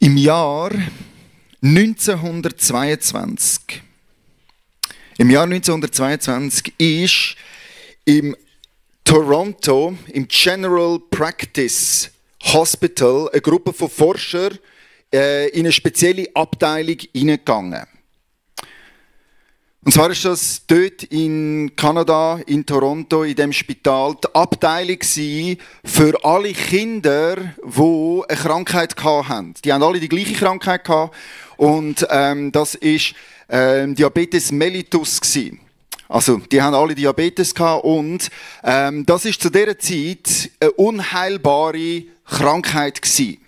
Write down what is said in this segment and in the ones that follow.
Im Jahr 1922 ist im Toronto, im General Practice Hospital, eine Gruppe von Forschern in eine spezielle Abteilung hineingegangen. Und zwar war das dort in Kanada, in Toronto, in dem Spital, die Abteilung für alle Kinder, die eine Krankheit hatten. Die haben alle die gleiche Krankheit gehabt und das war Diabetes mellitus. Also, die haben alle Diabetes gehabt und das ist zu dieser Zeit eine unheilbare Krankheit gewesen.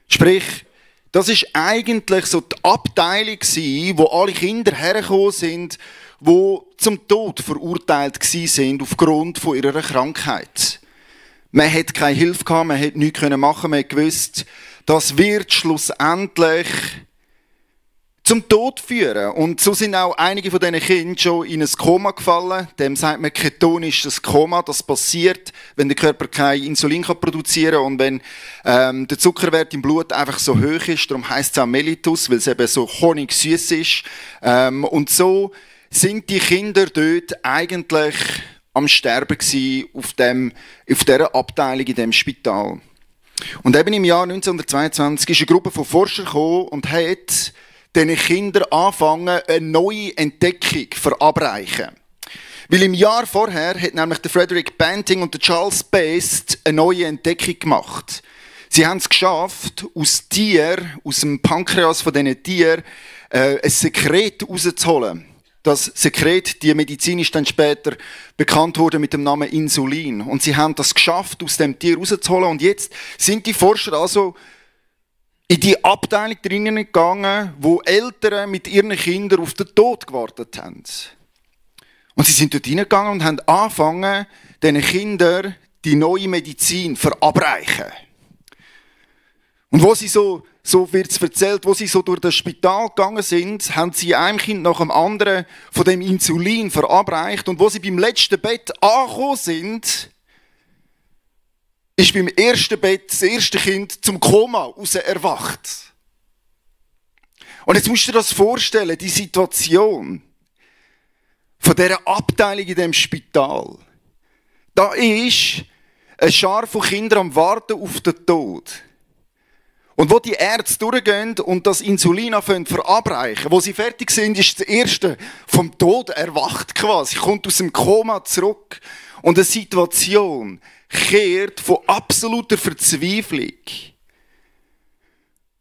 Sprich, das ist eigentlich so die Abteilung gewesen, wo alle Kinder hergekommen sind, die zum Tod verurteilt sind aufgrund von ihrer Krankheit. Man hat keine Hilfe gehabt, man hat nichts machen, man hat gewusst, das wird schlussendlich zum Tod führen. Und so sind auch einige von diesen Kindern schon in ein Koma gefallen. Dem sagt man ketonisches Koma. Das passiert, wenn der Körper kein Insulin produzieren kann und wenn der Zuckerwert im Blut einfach so hoch ist. Darum heisst es auch Mellitus, weil es eben so honigsüß ist. Und so sind die Kinder dort eigentlich am Sterben gewesen, auf dieser Abteilung in diesem Spital. Und eben im Jahr 1922 ist eine Gruppe von Forschern gekommen und hat diesen Kindern anfangen, eine neue Entdeckung zu verabreichen. Weil im Jahr vorher hat nämlich der Frederick Banting und der Charles Best eine neue Entdeckung gemacht. Sie haben es geschafft, aus dem Pankreas von diesen Tieren, ein Sekret rauszuholen. Das Sekret, die Medizin ist dann später bekannt worden mit dem Namen Insulin. Und sie haben das geschafft, aus dem Tier rauszuholen. Und jetzt sind die Forscher also in die Abteilung drinnen gegangen, wo Eltern mit ihren Kindern auf den Tod gewartet haben. Und sie sind dort hineingegangen und haben angefangen, diesen Kindern die neue Medizin zu verabreichen. Und wo sie so wird es erzählt, wo sie so durch das Spital gegangen sind, haben sie einem Kind nach dem anderen von dem Insulin verabreicht. Und wo sie beim letzten Bett angekommen sind, ist beim ersten Bett das erste Kind zum Koma raus erwacht. Und jetzt musst du dir das vorstellen, die Situation von dieser Abteilung in diesem Spital. Da ist eine Schar von Kindern am Warten auf den Tod. Und wo die Ärzte durchgehen und das Insulin verabreichen, wo sie fertig sind, ist das erste vom Tod erwacht quasi, kommt aus dem Koma zurück. Und eine Situation kehrt von absoluter Verzweiflung,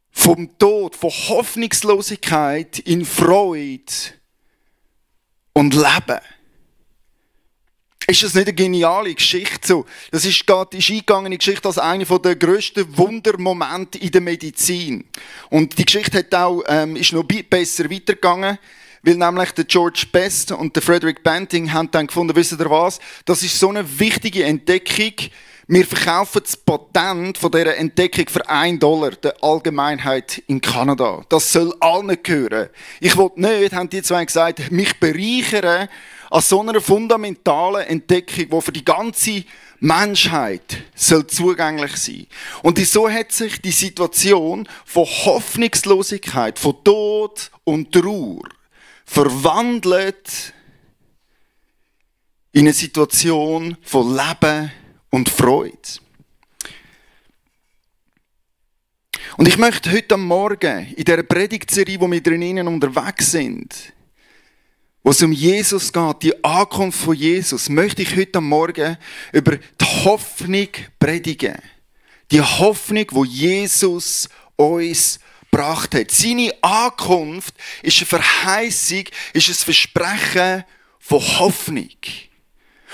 vom Tod, von Hoffnungslosigkeit in Freude und Leben. Ist das nicht eine geniale Geschichte? So, das ist eingegangen in die Geschichte als einer der grössten Wundermomente in der Medizin. Und die Geschichte hat auch, ist noch besser weitergegangen, weil nämlich der George Best und der Frederick Banting haben dann gefunden, wisst ihr was, das ist so eine wichtige Entdeckung, wir verkaufen das Patent von dieser Entdeckung für $1 der Allgemeinheit in Kanada. Das soll allen gehören. Ich will nicht, haben die zwei gesagt, mich bereichern an so einer fundamentalen Entdeckung, die für die ganze Menschheit soll zugänglich sein. Und so hat sich die Situation von Hoffnungslosigkeit, von Tod und Trauer verwandelt in eine Situation von Leben und Freude. Und ich möchte heute Morgen in dieser Predigtserie, wo wir drinnen unterwegs sind, wo es um Jesus geht, die Ankunft von Jesus, möchte ich heute Morgen über die Hoffnung predigen. Die Hoffnung, wo Jesus uns gebracht hat. Seine Ankunft ist eine Verheißung, ist ein Versprechen von Hoffnung.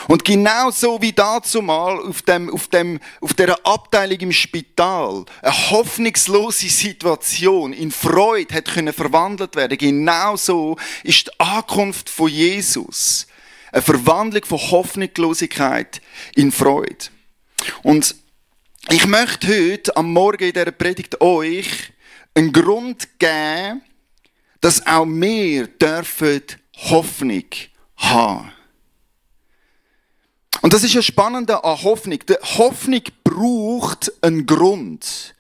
Und genauso wie dazumal auf dieser Abteilung im Spital eine hoffnungslose Situation in Freude hat können verwandelt werden, genauso ist die Ankunft von Jesus eine Verwandlung von Hoffnungslosigkeit in Freude. Und ich möchte heute am Morgen in dieser Predigt euch einen Grund geben, dass auch wir dürfen Hoffnung haben. Und das ist ja spannend an Hoffnung. Die Hoffnung braucht einen Grund.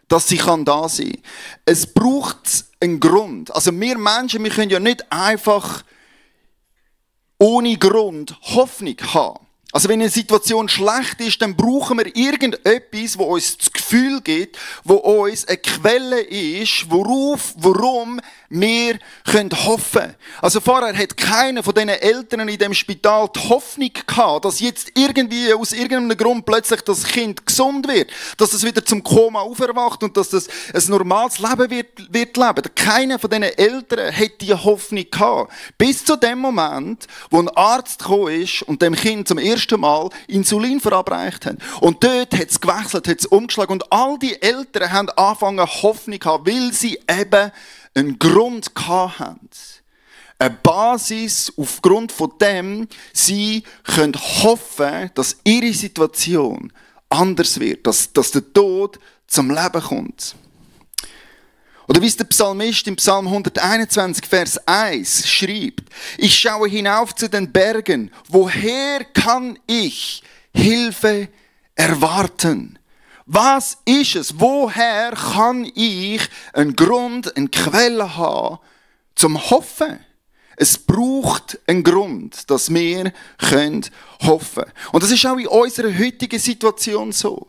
dass sie da sein kann. Es braucht einen Grund. Also wir Menschen, wir können ja nicht einfach ohne Grund Hoffnung haben. Also wenn eine Situation schlecht ist, dann brauchen wir irgendetwas, wo uns das Gefühl gibt, wo uns eine Quelle ist, warum wir hoffen können. Also vorher hat keiner von diesen Eltern in dem Spital die Hoffnung gehabt, dass jetzt irgendwie aus irgendeinem Grund plötzlich das Kind gesund wird, dass es wieder zum Koma auferwacht und dass das ein normales Leben wird leben. Keiner von diesen Eltern hat diese Hoffnung gehabt. Bis zu dem Moment, wo ein Arzt gekommen ist und dem Kind zum ersten Mal Insulin verabreicht hat. Und dort hat es gewechselt, hat es umgeschlagen und all die Eltern haben angefangen Hoffnung zu haben, weil sie eben einen Grund hatten. Eine Basis, aufgrund von dem sie können hoffen, dass ihre Situation anders wird, dass der Tod zum Leben kommt. Oder wie es der Psalmist im Psalm 121, Vers 1 schreibt: Ich schaue hinauf zu den Bergen. Woher kann ich Hilfe erwarten? Was ist es? Woher kann ich einen Grund, eine Quelle haben zum Hoffen? Es braucht einen Grund, dass wir hoffen können. Und das ist auch in unserer heutigen Situation so.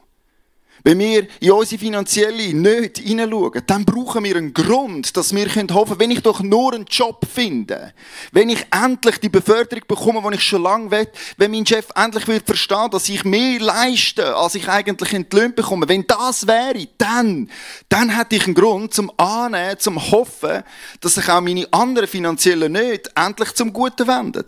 Wenn wir in unsere finanzielle Nöte hineinschauen, dann brauchen wir einen Grund, dass wir hoffen können, wenn ich doch nur einen Job finde, wenn ich endlich die Beförderung bekomme, die ich schon lange will, wenn mein Chef endlich wird verstehen, dass ich mehr leiste, als ich eigentlich entlöhnt bekomme, wenn das wäre, dann hätte ich einen Grund zum Annehmen, zum Hoffen, dass sich auch meine anderen finanziellen Nöte endlich zum Guten wenden.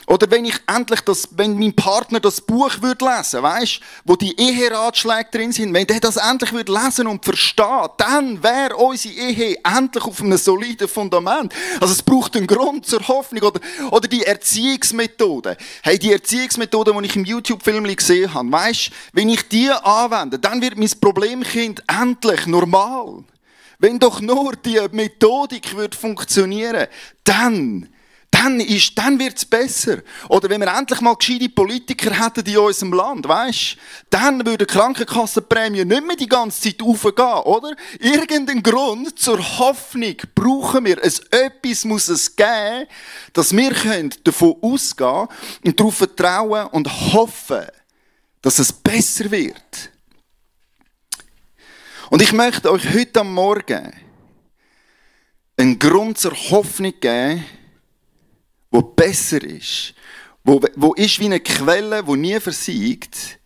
Oder wenn mein Partner das Buch würde lesen, weisst, wo die Eheratschläge drin sind, wenn der das endlich würde lesen und verstehen, dann wäre unsere Ehe endlich auf einem soliden Fundament. Also es braucht einen Grund zur Hoffnung. Oder die Erziehungsmethoden. Hey, die Erziehungsmethoden, die ich im YouTube-Film gesehen habe, weisst, wenn ich die anwende, dann wird mein Problemkind endlich normal. Wenn doch nur die Methodik würde funktionieren, dann wird es besser. Oder wenn wir endlich mal gescheite Politiker hätten in unserem Land, weisst, dann würde die Krankenkassenprämie nicht mehr die ganze Zeit raufgehen, oder? Irgendeinen Grund zur Hoffnung brauchen wir. Etwas muss es geben, dass wir davon ausgehen und darauf vertrauen und hoffen, dass es besser wird. Und ich möchte euch heute am Morgen einen Grund zur Hoffnung geben, wo besser ist, wo ist wie eine Quelle, die nie versiegt.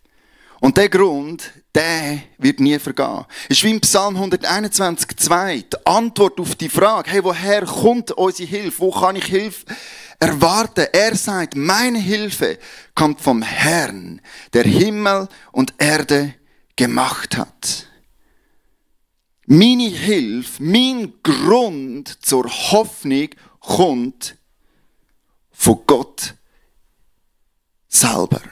Und der Grund, der wird nie vergehen. Es ist wie im Psalm 121, 2, die Antwort auf die Frage, hey, woher kommt unsere Hilfe? Wo kann ich Hilfe erwarten? Er sagt, meine Hilfe kommt vom Herrn, der Himmel und Erde gemacht hat. Meine Hilfe, mein Grund zur Hoffnung kommt von Gott selber.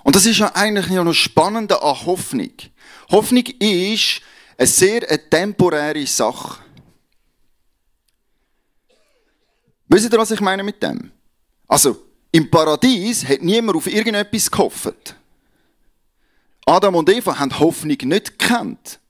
Und das ist ja eigentlich noch spannend an Hoffnung. Hoffnung ist eine sehr temporäre Sache. Wisst ihr, was ich meine mit dem? Also, im Paradies hat niemand auf irgendetwas gehofft. Adam und Eva haben Hoffnung nicht gekannt.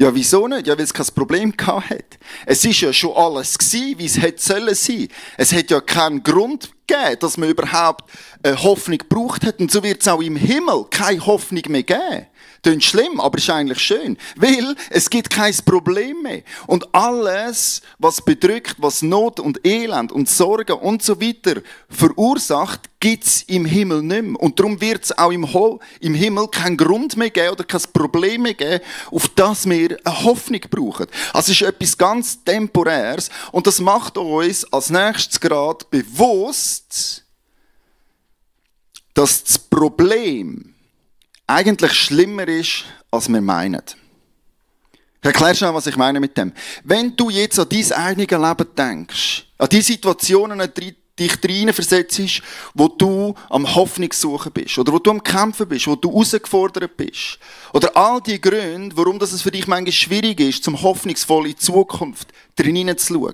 Ja, wieso nicht? Ja, weil es kein Problem hatte. Es war ja schon alles gewesen, wie es hätte sollen sein. Es hat ja keinen Grund gegeben, dass man überhaupt eine Hoffnung gebraucht hat. Und so wird es auch im Himmel keine Hoffnung mehr geben. Das ist schlimm, aber ist eigentlich schön. Weil es gibt kein Problem mehr. Und alles, was bedrückt, was Not und Elend und Sorgen und so weiter verursacht, gibt es im Himmel nicht mehr. Und darum wird es auch im Himmel keinen Grund mehr geben oder kein Problem mehr geben, auf das wir eine Hoffnung brauchen. Also es ist etwas ganz Temporäres und das macht uns als nächstes gerade bewusst, dass das Problem eigentlich schlimmer ist, als wir meinen. Ich erkläre schnell, was ich meine mit dem. Wenn du jetzt an dein eigenes Leben denkst, an die Situationen, dich hineinversetzt, wo du am Hoffnungssuchen bist, oder wo du am Kämpfen bist, wo du herausgefordert bist, oder all die Gründe, warum es für dich manchmal schwierig ist, zum hoffnungsvoll in die Zukunft hineinzuschauen.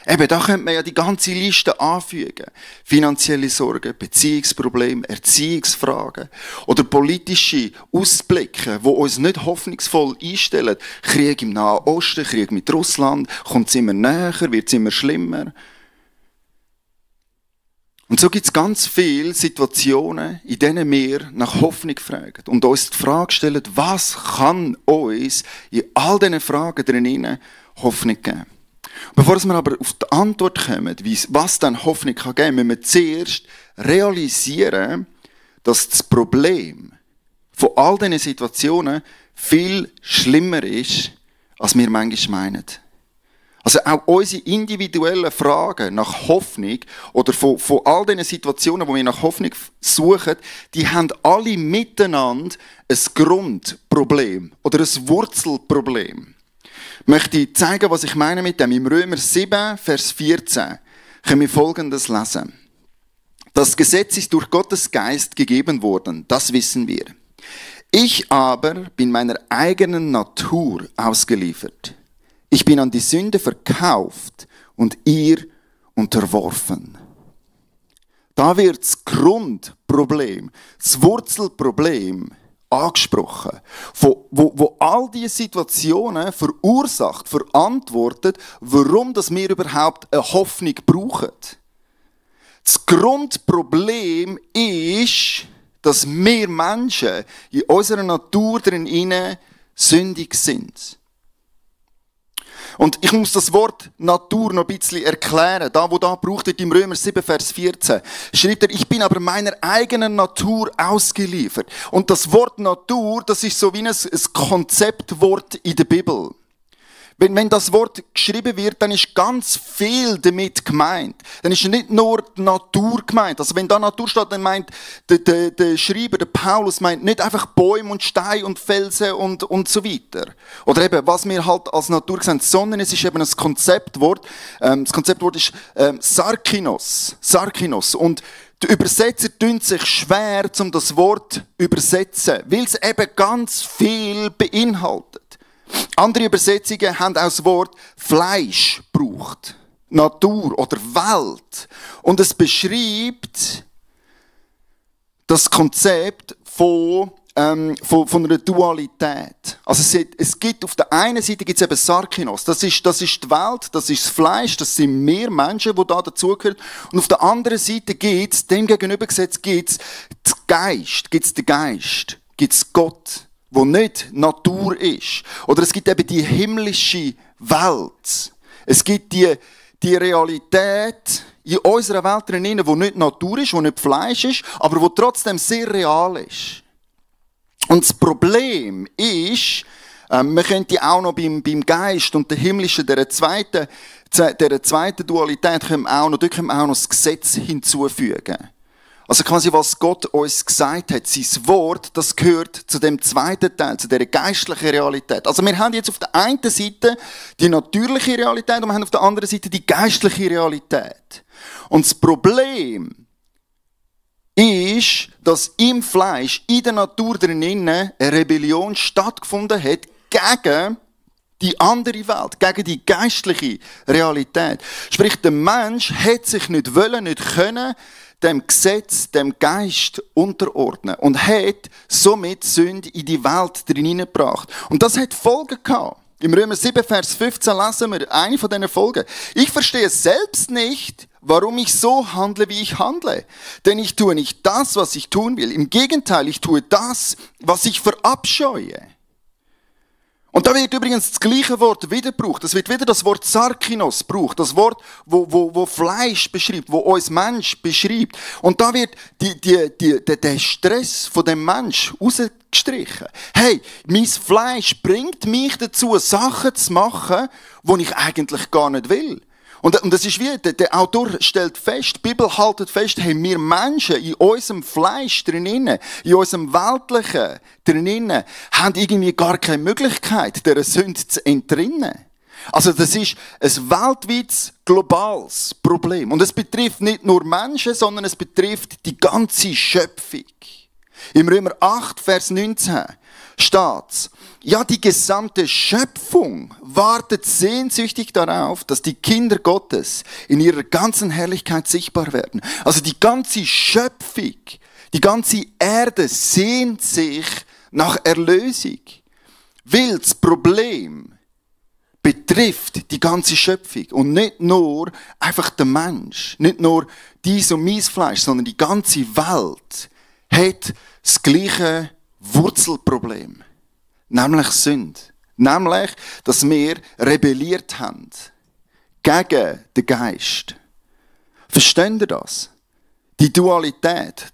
Eben, da könnte man ja die ganze Liste anfügen. Finanzielle Sorgen, Beziehungsprobleme, Erziehungsfragen oder politische Ausblicke, die uns nicht hoffnungsvoll einstellen. Krieg im Nahen Osten, Krieg mit Russland, kommt es immer näher, wird es immer schlimmer. Und so gibt es ganz viele Situationen, in denen wir nach Hoffnung fragen und uns die Frage stellen, was kann uns in all diesen Fragen drinnen Hoffnung geben? Bevor wir aber auf die Antwort kommen, was dann Hoffnung geben kann, müssen wir zuerst realisieren, dass das Problem von all diesen Situationen viel schlimmer ist, als wir manchmal meinen. Also auch unsere individuellen Fragen nach Hoffnung oder von all diesen Situationen, wo wir nach Hoffnung suchen, die haben alle miteinander ein Grundproblem oder ein Wurzelproblem. Ich möchte zeigen, was ich meine mit dem. Im Römer 7, Vers 14 können wir Folgendes lesen. Das Gesetz ist durch Gottes Geist gegeben worden, das wissen wir. Ich aber bin meiner eigenen Natur ausgeliefert. Ich bin an die Sünde verkauft und ihr unterworfen. Da wird das Grundproblem, das Wurzelproblem angesprochen, wo all diese Situationen verursacht, verantwortet, warum dass wir überhaupt eine Hoffnung brauchen. Das Grundproblem ist, dass wir Menschen in unserer Natur drin sündig sind. Und ich muss das Wort Natur noch ein bisschen erklären. Da braucht er im Römer 7, Vers 14. Schreibt er, ich bin aber meiner eigenen Natur ausgeliefert. Und das Wort Natur, das ist so wie ein Konzeptwort in der Bibel. Wenn das Wort geschrieben wird, dann ist ganz viel damit gemeint. Dann ist nicht nur die Natur gemeint. Also wenn da Natur steht, dann meint der Schreiber, der Paulus, meint nicht einfach Bäume und Steine und Felsen und so weiter. Oder eben, was wir halt als Natur sehen, sondern es ist eben ein Konzeptwort. Das Konzeptwort ist Sarkinos. Sarkinos. Und die Übersetzer tun sich schwer, um das Wort zu übersetzen, weil es eben ganz viel beinhaltet. Andere Übersetzungen haben auch das Wort Fleisch gebraucht. Natur oder Welt. Und es beschreibt das Konzept von einer Dualität. Also es gibt auf der einen Seite gibt's eben Sarkinos. Das ist die Welt, das ist das Fleisch, das sind wir Menschen, die da dazugehören. Und auf der anderen Seite gibt's, dem gegenübergesetzt, gibt's den Geist, gibt's Gott, wo nicht Natur ist. Oder es gibt eben die himmlische Welt. Es gibt die Realität in unserer Welt drin, die nicht Natur ist, die nicht Fleisch ist, aber die trotzdem sehr real ist. Und das Problem ist, man könnte auch noch beim Geist und der himmlischen, der zweiten Dualität, können wir auch noch das Gesetz hinzufügen. Also quasi, was Gott uns gesagt hat, sein Wort, das gehört zu dem zweiten Teil, zu dieser geistlichen Realität. Also wir haben jetzt auf der einen Seite die natürliche Realität und wir haben auf der anderen Seite die geistliche Realität. Und das Problem ist, dass im Fleisch, in der Natur drinnen, eine Rebellion stattgefunden hat gegen die andere Welt, gegen die geistliche Realität. Sprich, der Mensch hat sich nicht wollen, nicht können, dem Gesetz, dem Geist unterordnen und hat somit Sünde in die Welt hineingebracht. Und das hat Folgen gehabt. Im Römer 7, Vers 15 lesen wir eine von diesen Folgen. Ich verstehe selbst nicht, warum ich so handle, wie ich handle. Denn ich tue nicht das, was ich tun will. Im Gegenteil, ich tue das, was ich verabscheue. Und da wird übrigens das gleiche Wort wieder gebraucht. Es wird wieder das Wort Sarkinos gebraucht. Das Wort, wo Fleisch beschreibt, wo uns Mensch beschreibt. Und da wird der Stress von dem Mensch rausgestrichen. Hey, mein Fleisch bringt mich dazu, Sachen zu machen, die ich eigentlich gar nicht will. Und das ist wie, der Autor stellt fest, die Bibel haltet fest, hey, wir Menschen in unserem Fleisch drinnen, in unserem Weltlichen drinnen, haben irgendwie gar keine Möglichkeit, dieser Sünde zu entrinnen. Also das ist ein weltweites, globales Problem. Und es betrifft nicht nur Menschen, sondern es betrifft die ganze Schöpfung. Im Römer 8, Vers 19 steht: Ja, die gesamte Schöpfung wartet sehnsüchtig darauf, dass die Kinder Gottes in ihrer ganzen Herrlichkeit sichtbar werden. Also die ganze Schöpfung, die ganze Erde sehnt sich nach Erlösung. Weil das Problem betrifft die ganze Schöpfung und nicht nur einfach der Mensch, nicht nur dies und mein Fleisch, sondern die ganze Welt hat das gleiche Wurzelproblem, nämlich Sünde. Nämlich, dass wir rebelliert haben gegen den Geist. Versteht ihr das? Die Dualität,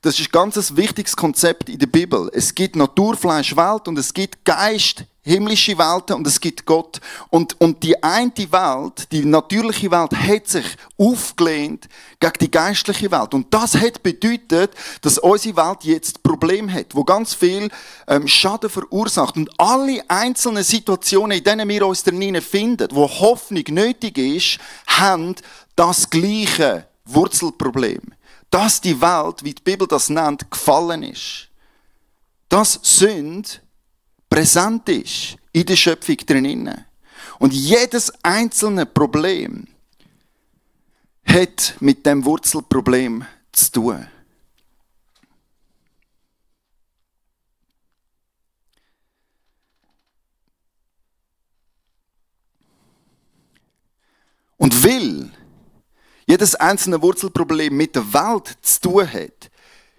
das ist ein ganz wichtiges Konzept in der Bibel. Es gibt Naturfleisch, Welt und es gibt Geist, himmlische Welten und es gibt Gott. Und die eine Welt, die natürliche Welt, hat sich aufgelehnt gegen die geistliche Welt. Und das hat bedeutet, dass unsere Welt jetzt Probleme hat, wo ganz viel Schaden verursacht. Und alle einzelnen Situationen, in denen wir uns drinnen finden, wo Hoffnung nötig ist, haben das gleiche Wurzelproblem. Dass die Welt, wie die Bibel das nennt, gefallen ist. Dass Sünde präsent ist in der Schöpfung drinnen. Und jedes einzelne Problem hat mit dem Wurzelproblem zu tun. Und weil jedes einzelne Wurzelproblem mit der Welt zu tun hat,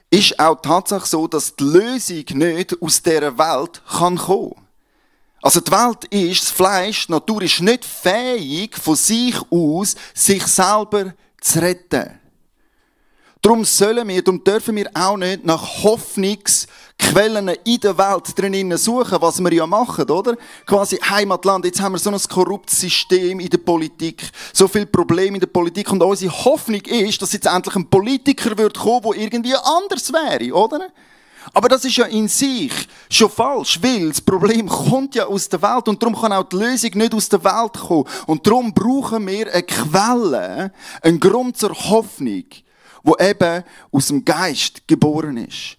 ist auch die Tatsache so, dass die Lösung nicht aus dieser Welt kommen kann. Also die Welt ist, das Fleisch, die Natur ist nicht fähig, von sich aus sich selber zu retten. Darum dürfen wir auch nicht nach Hoffnungsquellen in der Welt drinnen suchen, was wir ja machen, oder? Quasi Heimatland, jetzt haben wir so ein korruptes System in der Politik, so viele Probleme in der Politik und unsere Hoffnung ist, dass jetzt endlich ein Politiker wird kommen, der irgendwie anders wäre, oder? Aber das ist ja in sich schon falsch, weil das Problem kommt ja aus der Welt und darum kann auch die Lösung nicht aus der Welt kommen. Und darum brauchen wir eine Quelle, einen Grund zur Hoffnung, wo eben aus dem Geist geboren ist.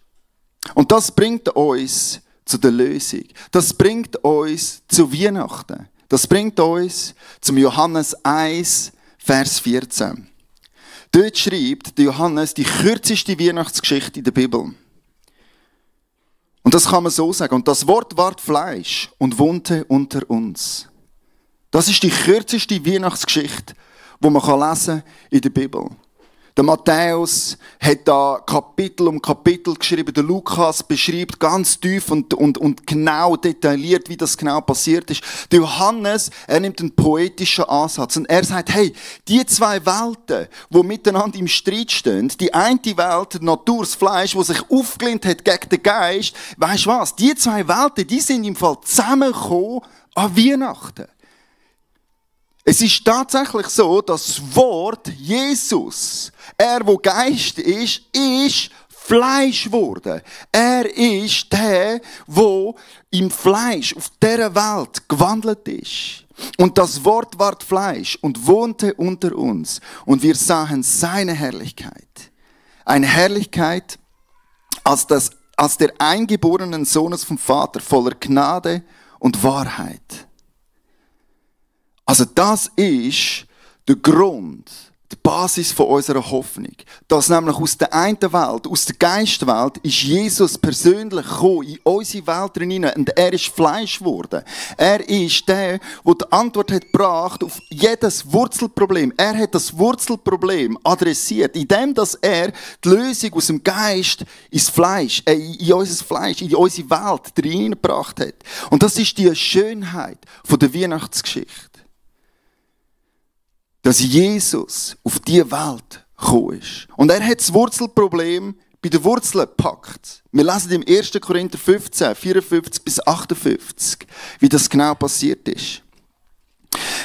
Und das bringt uns zu der Lösung. Das bringt uns zu Weihnachten. Das bringt uns zum Johannes 1, Vers 14. Dort schreibt der Johannes die kürzeste Weihnachtsgeschichte in der Bibel. Und das kann man so sagen. Und das Wort ward Fleisch und wohnte unter uns. Das ist die kürzeste Weihnachtsgeschichte, die man lesen kann in der Bibel. Der Matthäus hat da Kapitel um Kapitel geschrieben. Der Lukas beschreibt ganz tief und genau detailliert, wie das genau passiert ist. Der Johannes, er nimmt einen poetischen Ansatz und er sagt, hey, die zwei Welten, die miteinander im Streit stehen, die eine Welt, die Natur, das Fleisch, das sich aufgelehnt hat gegen den Geist, weisst du was? Die zwei Welten, die sind im Fall zusammengekommen an Weihnachten. Es ist tatsächlich so, dass das Wort Jesus, er, wo Geist ist Fleisch geworden. Er ist der, wo im Fleisch auf dieser Welt gewandelt ist. Und das Wort ward Fleisch und wohnte unter uns. Und wir sahen seine Herrlichkeit. Eine Herrlichkeit als der eingeborenen Sohnes vom Vater, voller Gnade und Wahrheit. Also das ist der Grund, die Basis von unserer Hoffnung. Dass nämlich aus der einen Welt, aus der Geistwelt, ist Jesus persönlich gekommen in unsere Welt hinein und er ist Fleisch geworden. Er ist der, der die Antwort hat gebracht auf jedes Wurzelproblem. Er hat das Wurzelproblem adressiert, indem dass er die Lösung aus dem Geist ins Fleisch, in unser Fleisch, in unsere Welt hineingebracht hat. Und das ist die Schönheit von der Weihnachtsgeschichte. Dass Jesus auf diese Welt gekommen ist. Und er hat das Wurzelproblem bei den Wurzeln gepackt. Wir lesen im 1. Korinther 15, 54 bis 58, wie das genau passiert ist.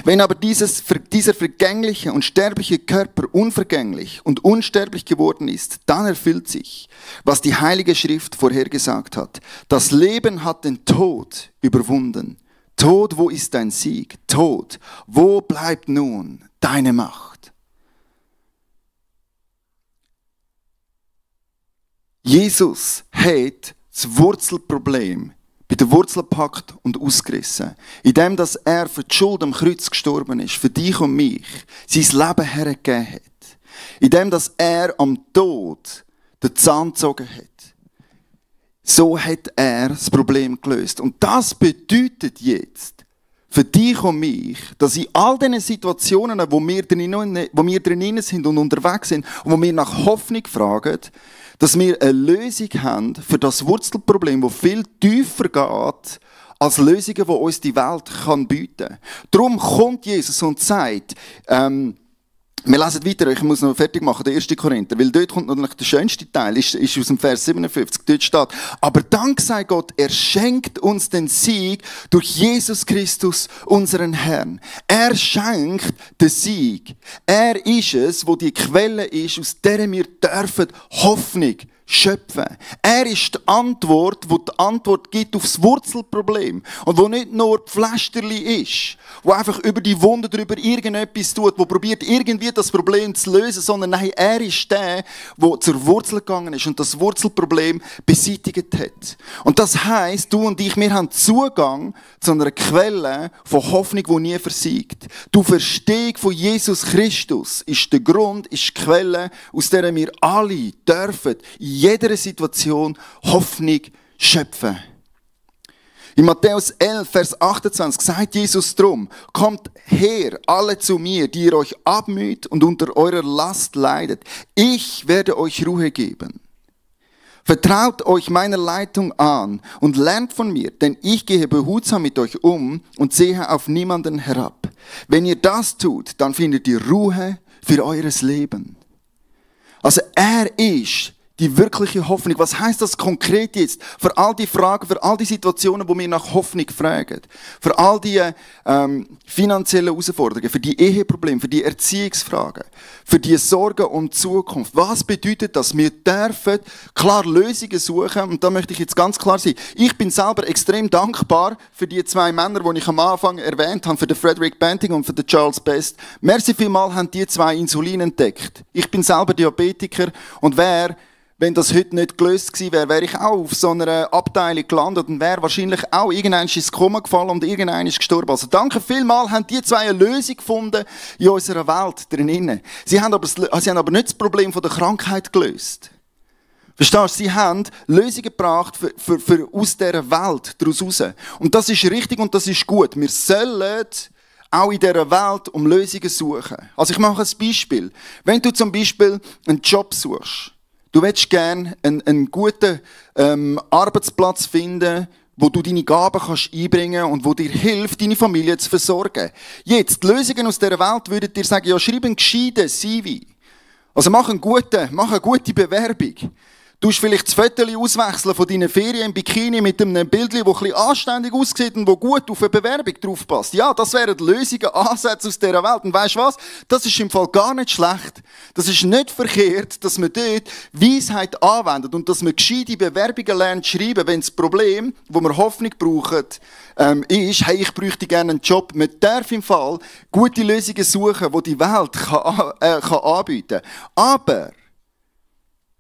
Wenn aber dieser vergängliche und sterbliche Körper unvergänglich und unsterblich geworden ist, dann erfüllt sich, was die Heilige Schrift vorhergesagt hat. Das Leben hat den Tod überwunden. Tod, wo ist dein Sieg? Tod, wo bleibt nun deine Macht? Jesus hat das Wurzelproblem bei der Wurzel gepackt und ausgerissen. Indem, dass er für die Schuld am Kreuz gestorben ist, für dich und mich, sein Leben hergegeben hat. Indem, dass er am Tod den Zahn gezogen hat. So hat er das Problem gelöst. Und das bedeutet jetzt für dich und mich, dass in all diesen Situationen, wo wir drin sind und unterwegs sind und wo wir nach Hoffnung fragen, dass wir eine Lösung haben für das Wurzelproblem, das viel tiefer geht, als Lösungen, die uns die Welt bieten kann. Darum kommt Jesus und sagt, wir lesen weiter, ich muss noch fertig machen, der 1. Korinther, weil dort kommt natürlich der schönste Teil, ist aus dem Vers 57, dort steht, aber Dank sei Gott, er schenkt uns den Sieg durch Jesus Christus, unseren Herrn. Er schenkt den Sieg. Er ist es, wo die Quelle ist, aus der wir dürfen Hoffnung schöpfen. Er ist die Antwort, die Antwort gibt auf das Wurzelproblem. Und wo nicht nur Pflasterli ist, wo einfach über die Wunde drüber irgendetwas tut, wo probiert irgendwie das Problem zu lösen, sondern nein, er ist der, der zur Wurzel gegangen ist und das Wurzelproblem beseitigt hat. Und das heisst, du und ich, wir haben Zugang zu einer Quelle von Hoffnung, die nie versiegt. Die Verstehung von Jesus Christus ist der Grund, ist die Quelle, aus der wir alle dürfen in jeder Situation Hoffnung schöpfen. In Matthäus 11, Vers 28 sagt Jesus drum, kommt her, alle zu mir, die ihr euch abmüht und unter eurer Last leidet. Ich werde euch Ruhe geben. Vertraut euch meiner Leitung an und lernt von mir, denn ich gehe behutsam mit euch um und sehe auf niemanden herab. Wenn ihr das tut, dann findet ihr Ruhe für eures Leben. Also er ist die wirkliche Hoffnung. Was heisst das konkret jetzt? Für all die Fragen, für all die Situationen, wo wir nach Hoffnung fragen. Für all die finanziellen Herausforderungen, für die Eheprobleme, für die Erziehungsfragen, für die Sorgen um die Zukunft. Was bedeutet das? Wir dürfen klar Lösungen suchen. Und da möchte ich jetzt ganz klar sein. Ich bin selber extrem dankbar für die zwei Männer, die ich am Anfang erwähnt habe, für den Frederick Banting und für den Charles Best. Merci vielmals haben die zwei Insulin entdeckt. Ich bin selber Diabetiker und wenn das heute nicht gelöst gewesen wäre, wäre ich auch auf so einer Abteilung gelandet und wäre wahrscheinlich auch irgendwann ins Koma gefallen und irgendwann ist gestorben. Also danke vielmals, haben die zwei eine Lösung gefunden in unserer Welt drinnen. Sie haben aber nicht das Problem von der Krankheit gelöst. Verstehst du? Sie haben Lösungen gebracht für aus dieser Welt daraus raus. Und das ist richtig und das ist gut. Wir sollen auch in dieser Welt um Lösungen suchen. Also ich mache ein Beispiel. Wenn du zum Beispiel einen Job suchst, du willst gerne einen guten Arbeitsplatz finden, wo du deine Gaben kannst einbringen und wo dir hilft, deine Familie zu versorgen. Jetzt, die Lösungen aus dieser Welt würden dir sagen, ja, schreib einen gescheiten CV. Also mach eine gute Bewerbung. Du musst vielleicht das Foto auswechseln von deinen Ferien im Bikini mit einem Bild, das ein bisschen anständig aussieht und das gut auf eine Bewerbung drauf passt. Ja, das wären Lösungen, Ansätze aus dieser Welt. Und weisst du was? Das ist im Fall gar nicht schlecht. Das ist nicht verkehrt, dass man dort Weisheit anwendet und dass man gescheite Bewerbungen lernt zu schreiben, wenn das Problem, wo man Hoffnung braucht, ist, hey, ich bräuchte gerne einen Job. Man darf im Fall gute Lösungen suchen, die die Welt kann anbieten kann. Aber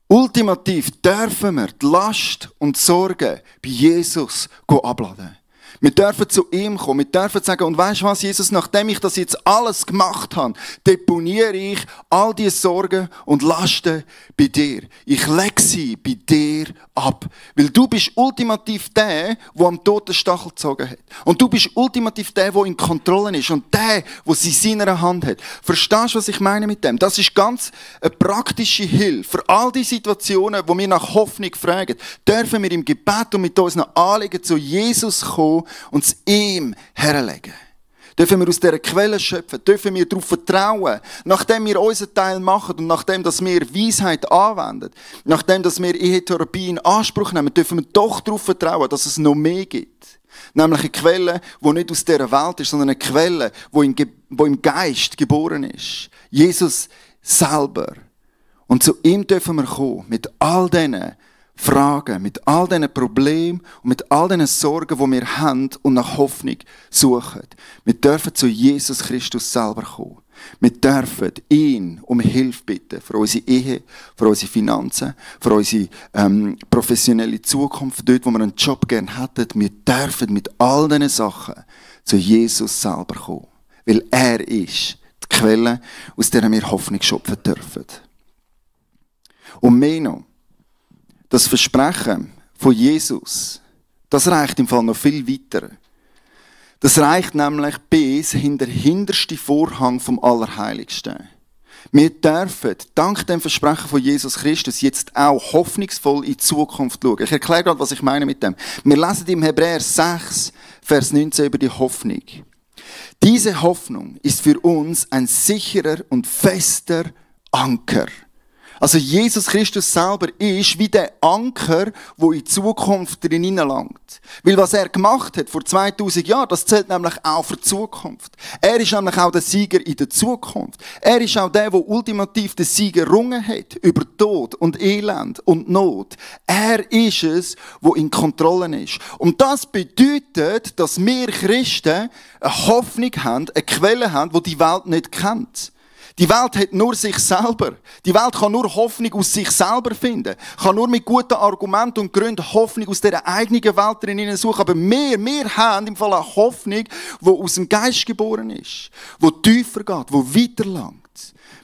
ultimativ dürfen wir die Last und die Sorgen bei Jesus abladen. Wir dürfen zu ihm kommen, wir dürfen sagen, und weisst du was, Jesus, nachdem ich das jetzt alles gemacht habe, deponiere ich all diese Sorgen und Lasten bei dir. Ich lege sie bei dir ab. Weil du bist ultimativ der, der am Totenstachel gezogen hat. Und du bist ultimativ der, der in Kontrolle ist und der, der sie in seiner Hand hat. Verstehst du, was ich meine mit dem? Das ist ganz eine praktische Hilfe. Für all die Situationen, wo wir nach Hoffnung fragen, dürfen wir im Gebet und mit unseren Anliegen zu Jesus kommen und es ihm herlegen. Dürfen wir aus dieser Quelle schöpfen, dürfen wir darauf vertrauen, nachdem wir unseren Teil machen und nachdem dass wir Weisheit anwenden, nachdem dass wir Ehetherapie in Anspruch nehmen, dürfen wir doch darauf vertrauen, dass es noch mehr gibt. Nämlich eine Quelle, die nicht aus dieser Welt ist, sondern eine Quelle, die im Geist geboren ist. Jesus selber. Und zu ihm dürfen wir kommen, mit all diesen Fragen, mit all diesen Problemen und mit all diesen Sorgen, die wir haben und nach Hoffnung suchen. Wir dürfen zu Jesus Christus selber kommen. Wir dürfen ihn um Hilfe bitten für unsere Ehe, für unsere Finanzen, für unsere professionelle Zukunft, dort, wo wir einen Job gerne hätten. Wir dürfen mit all diesen Sachen zu Jesus selber kommen. Weil er ist die Quelle, aus der wir Hoffnung schöpfen dürfen. Und mehr noch, das Versprechen von Jesus, das reicht im Fall noch viel weiter. Das reicht nämlich bis hinter den hintersten Vorhang vom Allerheiligsten. Wir dürfen, dank dem Versprechen von Jesus Christus, jetzt auch hoffnungsvoll in die Zukunft schauen. Ich erkläre gerade, was ich meine mit dem. Wir lesen im Hebräer 6, Vers 19 über die Hoffnung. Diese Hoffnung ist für uns ein sicherer und fester Anker. Also Jesus Christus selber ist wie der Anker, der in die Zukunft drin hineinlangt. Weil was er gemacht hat vor 2000 Jahren, das zählt nämlich auch für die Zukunft. Er ist nämlich auch der Sieger in der Zukunft. Er ist auch der ultimativ den Sieg errungen hat über Tod und Elend und Not. Er ist es, der in Kontrolle ist. Und das bedeutet, dass wir Christen eine Hoffnung haben, eine Quelle haben, die die Welt nicht kennt. Die Welt hat nur sich selber. Die Welt kann nur Hoffnung aus sich selber finden. Kann nur mit guten Argumenten und Gründen Hoffnung aus dieser eigenen Welt drin suchen. Aber wir haben im Fall eine Hoffnung, die aus dem Geist geboren ist. Die tiefer geht, die weiterlangt.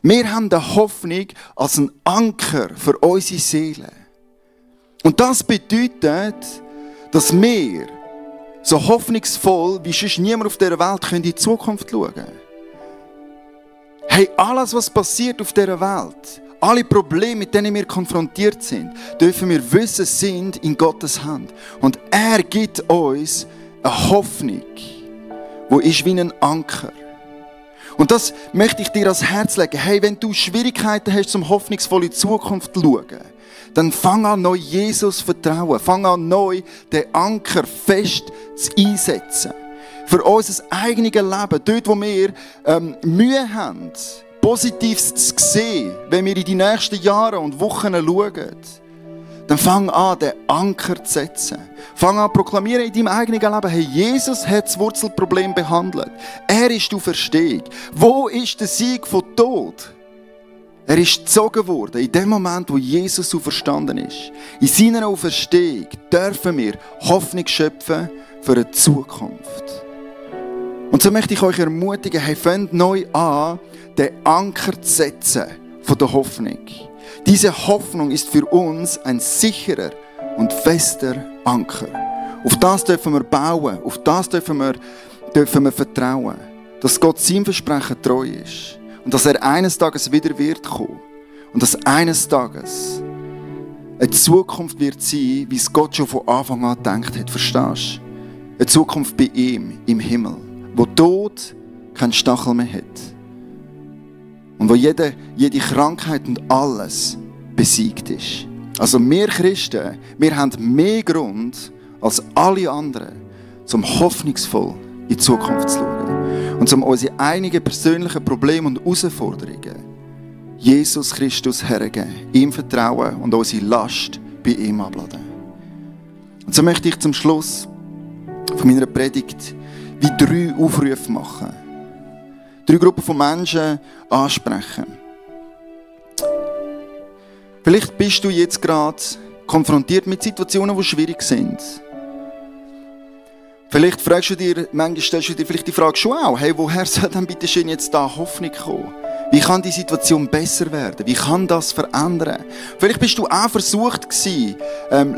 Wir haben eine Hoffnung als einen Anker für unsere Seele. Und das bedeutet, dass wir so hoffnungsvoll wie sonst niemand auf dieser Welt in die Zukunft schauen können. Hey, alles, was passiert auf dieser Welt, alle Probleme, mit denen wir konfrontiert sind, dürfen wir wissen, sind in Gottes Hand. Und er gibt uns eine Hoffnung, die ist wie ein Anker. Und das möchte ich dir ans Herz legen. Hey, wenn du Schwierigkeiten hast, um hoffnungsvoll in die Zukunft zu schauen, dann fang an, neu Jesus zu vertrauen. Fang an, neu den Anker fest zu einsetzen. Für unser eigenes Leben, dort wo wir Mühe haben, Positives zu sehen, wenn wir in die nächsten Jahre und Wochen schauen, dann fang an, den Anker zu setzen. Fang an, proklamieren in deinem eigenen Leben, hey, Jesus hat das Wurzelproblem behandelt. Er ist die Auferstehung. Wo ist der Sieg von Tod? Er ist gezogen worden in dem Moment, wo Jesus auferstanden ist. In seiner Auferstehung dürfen wir Hoffnung schöpfen für eine Zukunft. Und so möchte ich euch ermutigen, hey, fangt neu an, den Anker zu setzen von der Hoffnung. Diese Hoffnung ist für uns ein sicherer und fester Anker. Auf das dürfen wir bauen, auf das dürfen wir vertrauen, dass Gott seinem Versprechen treu ist und dass er eines Tages wieder wird kommen und dass eines Tages eine Zukunft wird sein, wie es Gott schon von Anfang an gedacht hat. Verstehst du? Eine Zukunft bei ihm im Himmel, wo Tod keinen Stachel mehr hat. Und wo jede Krankheit und alles besiegt ist. Also wir Christen, wir haben mehr Grund als alle anderen, um hoffnungsvoll in die Zukunft zu schauen. Und um unsere eigenen persönlichen Probleme und Herausforderungen Jesus Christus hergeben, ihm vertrauen und unsere Last bei ihm abladen. Und so möchte ich zum Schluss von meiner Predigt wie 3 Aufrufe machen. 3 Gruppen von Menschen ansprechen. Vielleicht bist du jetzt gerade konfrontiert mit Situationen, die schwierig sind. Vielleicht fragst du dir, manchmal stellst du dir vielleicht die Frage schon auch, hey, woher soll denn bitte schön jetzt da Hoffnung kommen? Wie kann die Situation besser werden? Wie kann das verändern? Vielleicht bist du auch versucht gewesen,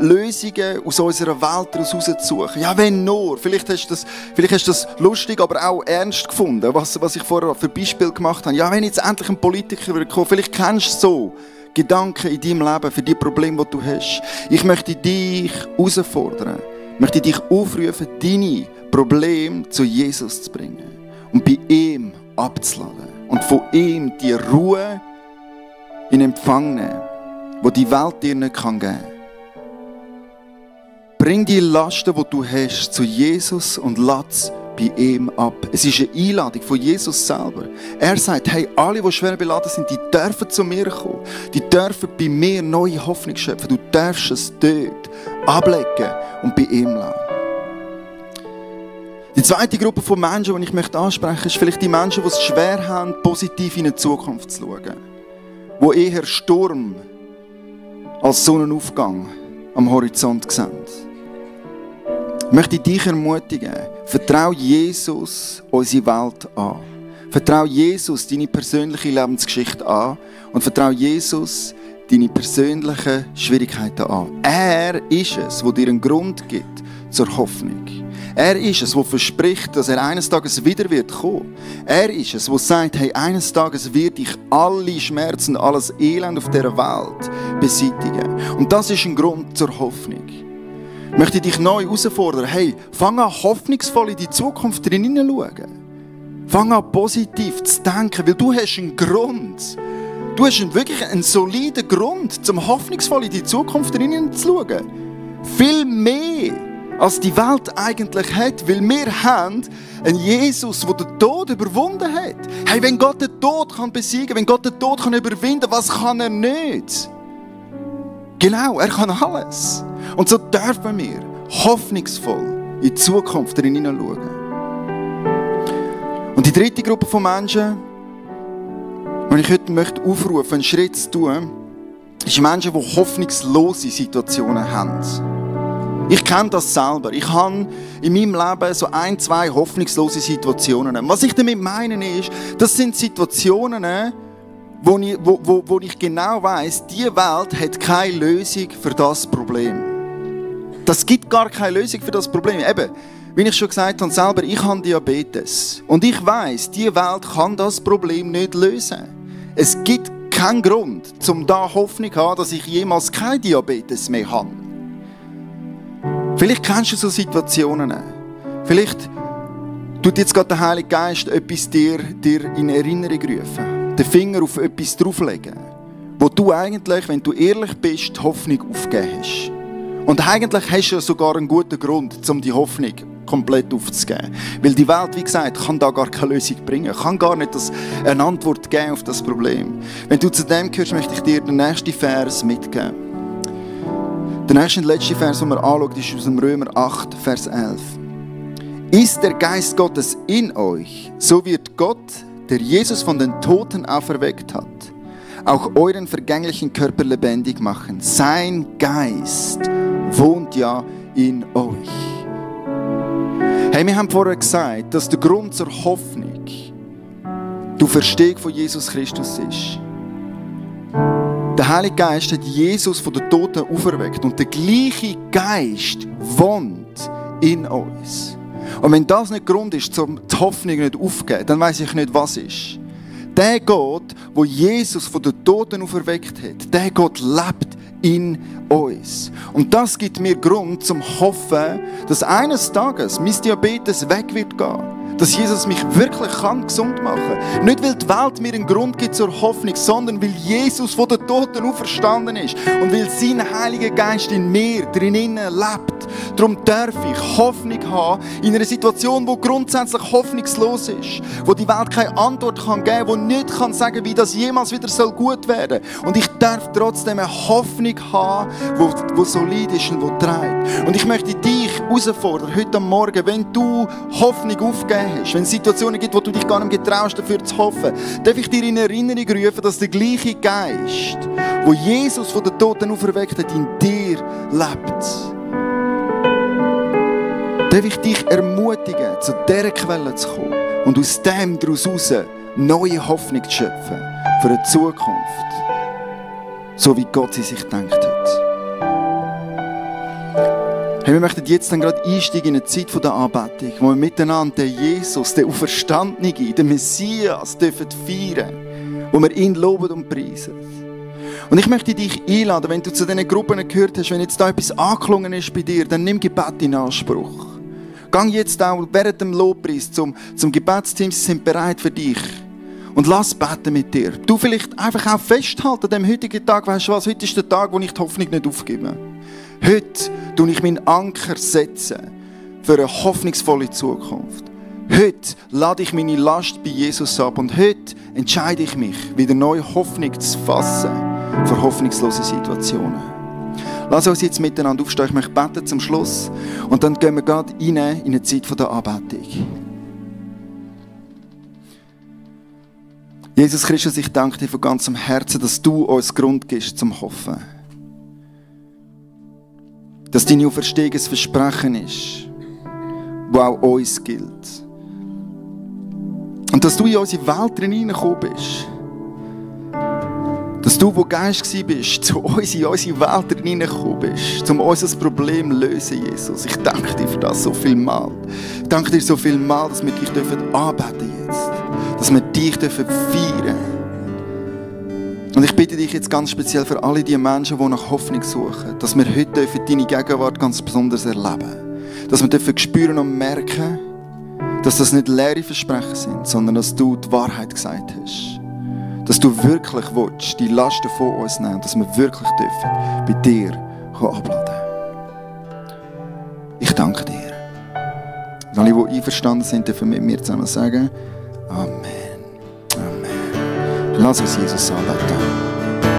Lösungen aus unserer Welt herauszusuchen. Ja, wenn nur. Vielleicht hast du das lustig, aber auch ernst gefunden, was ich vorher für Beispiel gemacht habe. Ja, wenn jetzt endlich ein Politiker würde kommen, vielleicht kennst du so Gedanken in deinem Leben für die Probleme, die du hast. Ich möchte dich herausfordern. Ich möchte dich aufrufen, deine Probleme zu Jesus zu bringen und bei ihm abzuladen. Und von ihm die Ruhe in Empfang nehmen, die die Welt dir nicht geben kann. Bring die Lasten, die du hast, zu Jesus und lass bei ihm ab. Es ist eine Einladung von Jesus selber. Er sagt, hey, alle, die schwer beladen sind, die dürfen zu mir kommen. Die dürfen bei mir neue Hoffnung schöpfen. Du darfst es dort ablegen und bei ihm lassen. Die zweite Gruppe von Menschen, die ich ansprechen möchte, ist vielleicht die Menschen, die es schwer haben, positiv in die Zukunft zu schauen. Die eher Sturm als Sonnenaufgang am Horizont sehen. Ich möchte dich ermutigen, vertraue Jesus unsere Welt an. Vertraue Jesus deine persönliche Lebensgeschichte an und vertraue Jesus deine persönlichen Schwierigkeiten an. Er ist es, der dir einen Grund gibt zur Hoffnung. Er ist es, der verspricht, dass er eines Tages wieder wird kommen. Er ist es, der sagt, hey, eines Tages wird ich alle Schmerzen, alles Elend auf dieser Welt beseitigen. Und das ist ein Grund zur Hoffnung. Ich möchte dich neu herausfordern, hey, fang an, hoffnungsvoll in die Zukunft hineinzuschauen. Fang an, positiv zu denken, weil du hast einen Grund. Du hast wirklich einen soliden Grund, zum hoffnungsvoll in die Zukunft hineinzuschauen. Viel mehr, als die Welt eigentlich hat, weil wir haben einen Jesus, der den Tod überwunden hat. Hey, wenn Gott den Tod besiegen kann, wenn Gott den Tod überwinden kann, was kann er nicht? Genau, er kann alles. Und so dürfen wir hoffnungsvoll in die Zukunft hineinschauen. Und die dritte Gruppe von Menschen, die ich heute aufrufen, einen Schritt zu tun, ist Menschen, die hoffnungslose Situationen haben. Ich kenne das selber. Ich habe in meinem Leben so 1, 2 hoffnungslose Situationen. Was ich damit meine ist, das sind Situationen, wo ich genau weiss, diese Welt hat keine Lösung für das Problem. Das gibt gar keine Lösung für das Problem. Eben, wie ich schon gesagt habe, selber, ich habe Diabetes. Und ich weiss, diese Welt kann das Problem nicht lösen. Es gibt keinen Grund, um da Hoffnung zu haben, dass ich jemals kein Diabetes mehr habe. Vielleicht kennst du so Situationen. Vielleicht tut jetzt gerade der Heilige Geist etwas dir in Erinnerung rufen. Den Finger auf etwas drauflegen, wo du eigentlich, wenn du ehrlich bist, die Hoffnung aufgegeben hast. Und eigentlich hast du sogar einen guten Grund, um die Hoffnung komplett aufzugeben. Weil die Welt, wie gesagt, kann da gar keine Lösung bringen. Kann gar nicht eine Antwort geben auf das Problem. Wenn du zu dem gehörst, möchte ich dir den nächsten Vers mitgeben. Der nächste und letzte Vers, den wir anschauen, ist aus dem Römer 8, Vers 11. Ist der Geist Gottes in euch, so wird Gott, der Jesus von den Toten auferweckt hat, auch euren vergänglichen Körper lebendig machen. Sein Geist wohnt ja in euch. Hey, wir haben vorher gesagt, dass der Grund zur Hoffnung die Verstehung von Jesus Christus ist. Der Heilige Geist hat Jesus von den Toten auferweckt und der gleiche Geist wohnt in uns. Und wenn das nicht Grund ist, um die Hoffnung nicht aufzugeben, dann weiss ich nicht, was ist. Der Gott, der Jesus von den Toten auferweckt hat, der Gott lebt in uns. Und das gibt mir Grund zum Hoffen, dass eines Tages mein Diabetes weg wird gehen. Dass Jesus mich wirklich gesund machen kann. Nicht, weil die Welt mir einen Grund gibt zur Hoffnung, sondern weil Jesus von den Toten auferstanden ist. Und weil sein Heiliger Geist in mir drinnen lebt. Darum darf ich Hoffnung haben in einer Situation, die grundsätzlich hoffnungslos ist. Wo die Welt keine Antwort geben kann, die nicht sagen kann, wie das jemals wieder gut werden soll. Und ich darf trotzdem eine Hoffnung haben, die solid ist und die trägt. Und ich möchte dich herausfordern, heute Morgen, wenn du Hoffnung aufgeben hast, wenn es Situationen gibt, wo du dich gar nicht getraust, dafür zu hoffen, darf ich dir in Erinnerung rufen, dass der gleiche Geist, wo Jesus von den Toten auferweckt hat, in dir lebt. Darf ich dich ermutigen, zu dieser Quelle zu kommen und aus dem daraus heraus neue Hoffnung zu schöpfen für eine Zukunft, so wie Gott sie sich gedacht hat. Hey, wir möchten jetzt dann gerade einsteigen in eine Zeit der Anbetung, wo wir miteinander den Jesus, den Auferstandenen, den Messias dürfen feiern, wo wir ihn loben und preisen. Und ich möchte dich einladen, wenn du zu diesen Gruppen gehört hast, wenn jetzt da etwas angeklungen ist bei dir, dann nimm Gebet in Anspruch. Gang jetzt auch während dem Lobpreis zum Gebetsteam, sie sind bereit für dich. Und lass beten mit dir. Du vielleicht einfach auch festhalten an dem heutigen Tag, weißt du was, heute ist der Tag, wo ich die Hoffnung nicht aufgebe. Heute setze ich meinen Anker für eine hoffnungsvolle Zukunft. Heute lade ich meine Last bei Jesus ab und heute entscheide ich mich, wieder neue Hoffnung zu fassen für hoffnungslose Situationen. Lass uns jetzt miteinander aufstehen. Ich möchte beten zum Schluss. Und dann gehen wir gerade rein in eine Zeit der Anbetung. Jesus Christus, ich danke dir von ganzem Herzen, dass du uns Grund gibst zum Hoffen. Dass deine Auferstehung ein Versprechen ist, das auch uns gilt. Und dass du in unsere Welt hineingekommen bist. Dass du, wo Geist bist, zu uns in unsere Welt hineingekommen bist, um unser Problem zu lösen, Jesus. Ich danke dir für das so viel Mal. Ich danke dir so viel Mal, dass wir dich anbeten jetzt. Dass wir dich feiern dürfen. Und ich bitte dich jetzt ganz speziell für alle die Menschen, die nach Hoffnung suchen, dass wir heute deine Gegenwart ganz besonders erleben. Dass wir spüren und merken, dass das nicht leere Versprechen sind, sondern dass du die Wahrheit gesagt hast. Dass du wirklich willst, die Lasten von uns nehmen, dass wir wirklich dürfen bei dir abladen. Ich danke dir. Und alle, die einverstanden sind, dürfen mit mir zusammen sagen, Amen. Amen. Lass uns Jesus anbeten.